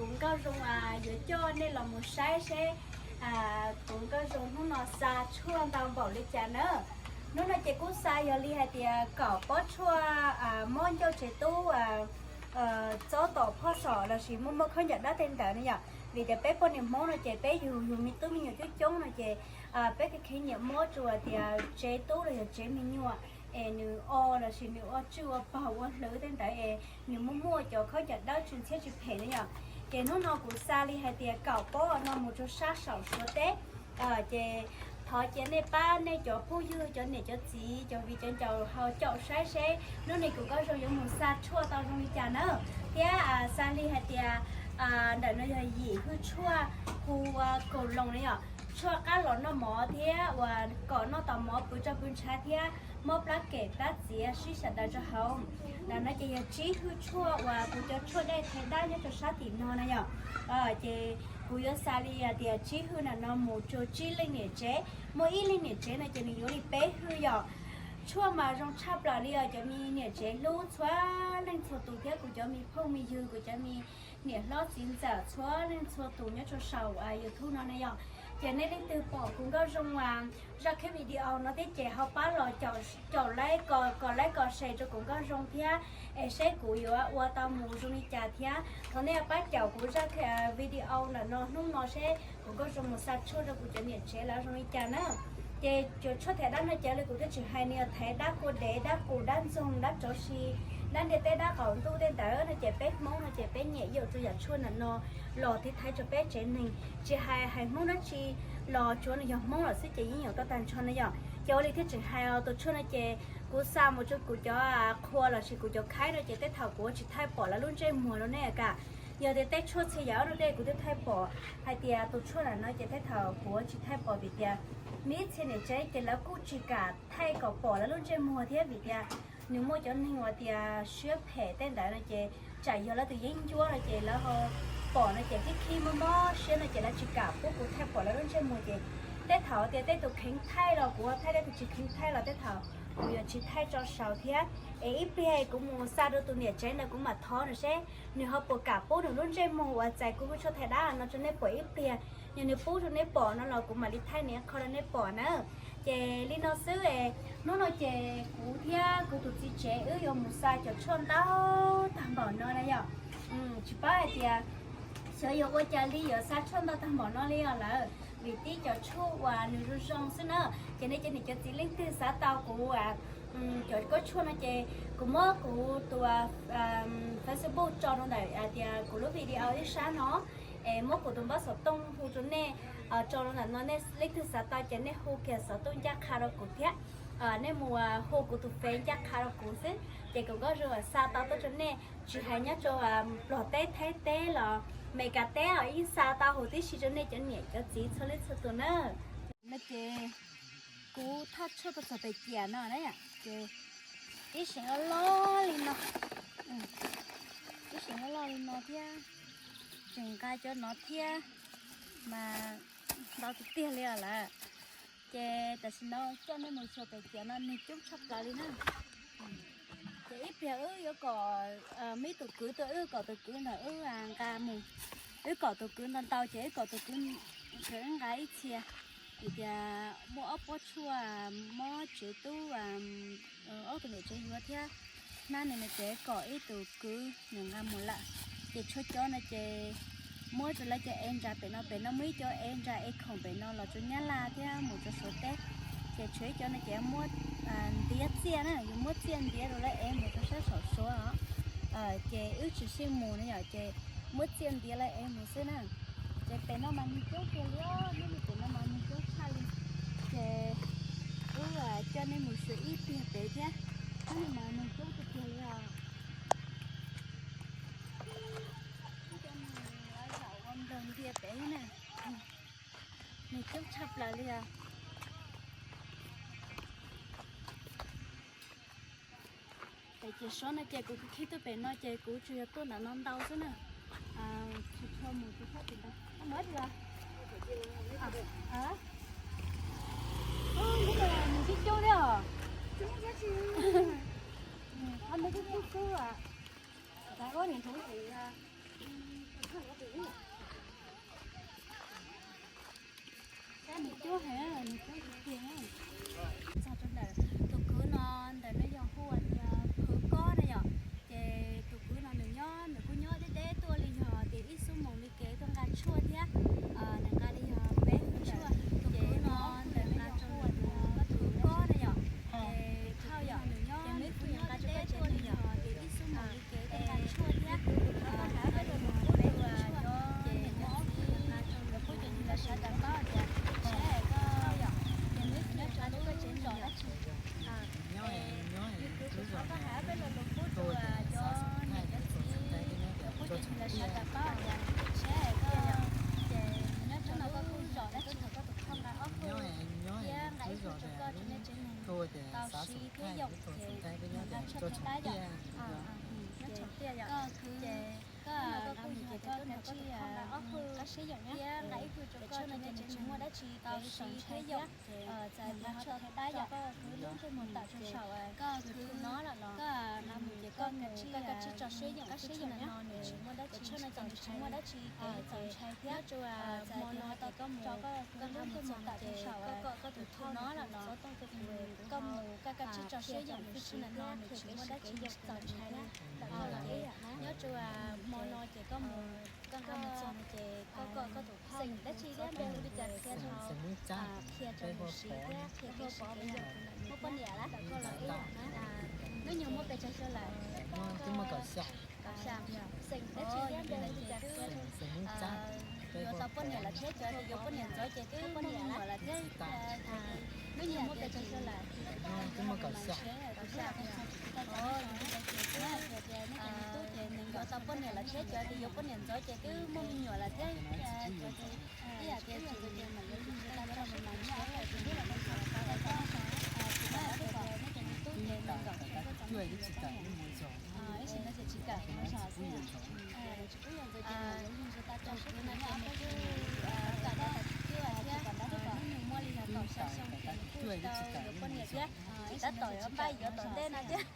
Kuv Nkauj Zoo yuav coj nej los mus saib seb kuv Nkauj Zoo hnub no xa tshuaj ntau npaum li cas na. Hnub no ces kuj xa yog li hais tias kaum pob tshuaj mob ncauj tsev tub, txob tom phoj xom lossis muaj muaj khaub ncaws dawb tej ntawd na yom. Vim tias peb poj niam Hmoob no ces peb yug yug me tub me nyuam coob coob no ces peb kheev kheev nyiam mob rau tias tsev tub los yog tsev me nyuam es nws o lossis nws ua tswj ua paug ua hlwv tej ntawd es nws muaj muaj cov khaub ncaws dawb tsis ntxhiab tsis phem na yom. Ces hnub no kuv xa li hais tias kaum pob no mus rau sab saum Suav teb. Ces thov cia nej pab nej cov phooj ywg cov niam cov txiv cov viv cov ncaus ho caum saib seb hnub no kuv Nkauj Zoo yuav mus xa tshuaj tau zoo li cas na. Thiab xa li hais tias ntawm no yog yim hwj tshuaj hu kaus loos na yom, tshuaj qab los noj mov thiab uas kom noj tau mov pw rau pw ntshav thiab mob plab kem plab txiav sib sawv daws rau hauv. Ntawm no ces yog tsib hwj tshuaj uas kuv cov tshuaj dej thaiv dab nyob rau sab tim no na yom. Ces kuv yuav xa li tias tsib hwj ntawm no mus rau tsib leej niam tsev, muaj ib leej niam tsev no ces nws yuav li peb hwj yom. Tshuaj mas zoo tshaj plaws li os cov me niam tsev hlub txhua leej txhua tus thiab kuv cov me phooj me ywg kuv cov me niam hlob txiv ntxawm txhua leej txhua tus nyob rau saum YouTube no na yom. Ces nej leej twg pom kuv Nkauj Zoo zaj clip video no thiab ces ho pab los caum like, kom like kom share rau kuv Nkauj Zoo thiab es seb kuv yuav ua tau mus zoo li cas thiab thov nej pab caum kuv zaj video ntawm no hnub no seb kuv Nkauj Zoo mus xa tshuaj rau kuv cov niam tsev lawv zoo li cas na. Ces cov tshuaj thaiv dab no ces li kuv twb tsis hais, nws yog thaiv dab kua dev, dab qus, dab ntxoog, dab tsov si, dab ntiaj teb, dab qaum ntuj tej ntawd no ces peb Hmoob no ces peb nyiam yuav tshuaj yam tshuaj ntawm no los thiab thaiv rau peb tsev neeg. Tsis hais hais Hmoob dab tsi los tsuav nws yog Hmoob los xwb ces yeej yuav tau tag nrho na yom. Ces ua li thiaj tseem hais os, tus tshuaj no ces kuv xa mus rau kuv cov qhua lossis kuv cov khaib no ces tej thaum kuv ua tsis thaij pom lawv lub ntsej muag rau nej kam. Yog tias tej tshuaj txhia yam no tej kuv twb thaij pom hais tias tus tshuaj ntawm no ces tej thaum kuv ua tsis thaij pom vim tias me ib txhia niam tsev ces lawv kuj tsis kam thaij kom pom lawv lub ntsej muag thiab vim tias nws muaj cov neeg uas tias siab phem tej ntawd no ces tsam yog lawv tus yeeb ncuab no ces lawv ho pom no ces khib khib mob mob siab no ces lawv tsis kam pub kuv thaij pom lawv lub ntsej muag ces tej thaum tias tej tus kheev thaij los kuv thaij, tej tus tsis kheev thaij los tej thaum kuv yuav tsis thaij tso saud thiab. Es ib pliag kuv mus xa rau tus niam tsev ntawd kuv mam thov nws seb nws ho puas kam pub nws lub ntsej muag uas txais kuv hwj tshuaj thaiv dab no rau nej pom ib pliag. Yog nws pub rau nej pom no los kuv mam li thaij nws qho rau nej pom na. Ces li no xwb es hnub no ces kuv thiab kuv tus txiv tsev wb yuav mus xa cov tshuaj ntau tag npaum no na yom. Tsis paub hais tias xyov yuav ua cas li yuav xa tshuaj ntau tag npaum no li os lawm vim tib cov tshuaj uas nws zoo zoo xwb na. Ces nej cov niam cov txiv leej twg xav tau kuv cov khaub tshuaj no ces kuv muab kuv tus Facebook tso rau ntawm tias kuv lub video ib sab no es muab kuv tus npawb xov tooj hu rau nej tso rau ntawm no, nej leej twg xav tau ces nej hu kiag xov tooj ncaj qha rau kuv thiab. Nej mus hu kuv tus fev ncaj qha rau kuv xwb ces kuv Nkauj Zoo xa tau tuaj rau nej, tsis hais nyob rau Nplog teb, Thaib teb los Meskas teb os yeej xa tau huv tib si rau nej cov niam cov txiv txhua leej txhua tus na. No ces kuv thaj tshuaj tau txog pem ciam no na ces ib seem loj loj li no, ib seem loj loj li no thiab tseem nqa cov no thiab mas ntau tiag tiag li os lawm. Ces tam sim no coj nej mus xyuas pem ciam no nws coob tshaj plaws li na. Ces ib pliag wb yuav kom me ib tus kwv tuaj, wb kom tus kwv ntawd wb nqa mus, wb kom tus kwv ntau ntau ces wb kom tus kwv nqa ib txhia, vim tias muaj ob pob tshuaj mob tsev tub, ob tug niam tsev yuav thiab, hnab nws no ces kom ib tus kwv nws nqa mus lawm. Ces tshuaj cov no ces muab rau lawv cov ev nra pem no, pem no muaj ib cov ev nra ev khoom pem no los rau Nyab Laj thiab mus rau Suav teb. Ces tshuav ib cov no ces muab ntiav txiaj na, yuav muab txiaj ntiav rau lawv ev mus rau sab saum Suav os. Ces wb tsis sij mus no yom, ces muab txiaj ntiav lawv ev mus xwb na. Ces pem no mas neeg coob tiag li os, nyob li pem no mas neeg coob tshaj li. Ces wb coj nej mus xyuas ib pliag pem thiab, nyob li mas neeg coob tiag tiag li os. Wb cov neeg zaum ua nplog ntiaj pem na, neeg coob tshaj plaws li os. Pem ciam Suav no ces kuv khib tuaj pem no ces kuv tsuas yog tuaj ntawm no ntau xwb na. Tsis tshua mus tsis tshua tim ntawd. Lub no nws coob coob thiab os. Lub no coob coob xwb. Tab ua niam hluv ces Nws cuab heev, nws cuab tiag tiag. Txog rau ntawm tus kwv no, ntawm no yog hu ua tias Phwv Kob na yom. Ces tus kwv no nws nyob, nws kuj nyob deb deb tuaj li yog tias ib xuab moos li kev tuaj nqa tshuaj thiab. Nws nqa li yog peb tshuaj, tus kwv no ntawm no hu ua tias Phwv Kob na yom. Ces thauj yom, nws nyob, nws kuj nyob deb deb tuaj li yog tias ib xuab moos li kev tuaj nqa tshuaj thiab. Tus kwv no nws nqa li yog peb tshuaj, ces nws nqa rau lawv pub cov nyuag lawv sawv daws paub tias saib koj yom, ces nws nyob rau lub zos dab tsi. Yus tus kwv no koj hais ob peb lo lus pub rau cov niam cov txiv, pub cov nyuag lawv sawv daws paub tias saib koj yom, ces nyob rau lub zos dab tsi, koj tus kheej nqa ob hwj thiab nqa ib hwj rau koj tus me tsev neeg tau siv thiab yoom, ces nqa tshuaj thaiv dab yom. Nyob thaum tiaj yom, ces koj no koj kuj yog tias koj tus kheej nqa ob hwj thiab nqa ib hwj rau koj tus me tsev neeg tau siv thiab yoom, ces txawm tias ho tau tso koj kwv lub ntsej muag tawm rau saum koj kwv tus no lawm los koj nqa mus ces koj mus koj koj tsis tso siab yoom, koj siab yoom no nws tsis muaj dab tsi, tsis tau ntshai, tsis muaj dab tsi kev txaus ntshai thiab. Nyob rau hmo no ces koj mus koj nqa mus txog rau saum koj koj tus thuj no lawm los koj mus koj koj tsis tso siab yoom, tsis tau no nws tsis muaj dab tsi kev txaus ntshai ntawm koj los. Nyob rau hmo no ces koj mus koj nqa mus txog no ces koj koj koj tus kheej dab tsi thiab npe hu li cas qhia rau, qhia rau nws siv thiab qhia kev siv kev yoom ntawm koj los ib yam na. Hnub nyoog muaj pes tsawg xyoo lawm? Kaum xya. Xeem dab tsi thiab npe hu li cas qhia rau, yuav tau poj niam lawm thiab cov tias yuav poj niam ntxov ces twb muaj me nyuam lawm thiab. Hnub nyoog muaj pes tsawg xyoo lawm? Kaum xya. Yuav tau poj niam lawm thiab cov tias yuav poj niam ntxov ces twb muaj me nyuam lawm thiab. Ib yam tias tsis tau mas yuav tsis tau mas mas nyob ib yam tias neb los neb tau tau tau tsis tau tias neb cov me tub ces nees nkaum xyoo tuaj txog ib sim no ces tsis kawm mus zos xwb. Tsis pub yus ntxuav ces yuav yug ntxuav tau tso siab no ces nws kuj kawm dab tsis cuaj thiab, hnub nyoog muaj li yog kaum xya xyoo ces nws kuj tsis tau yuav poj niam thiab, tsis tab tom yuav npaj yuav tom ntej no thiab.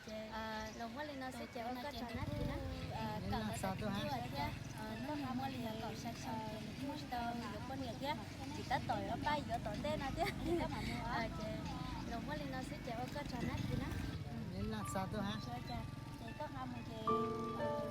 Ces los muaj li no xwb ces ua koj tsaug na Phwv na. Kawm dab tsis cuaj thiab, hnub nyoog muaj li yog kaum xya xyoo ces nws kuj tsis tau yuav poj niam thiab, tsis tab tom yuav npaj yuav tom ntej no thiab. Ces los muaj li no xwb ces ua koj tsaug na Phwv na. Ces koj nqa mus ces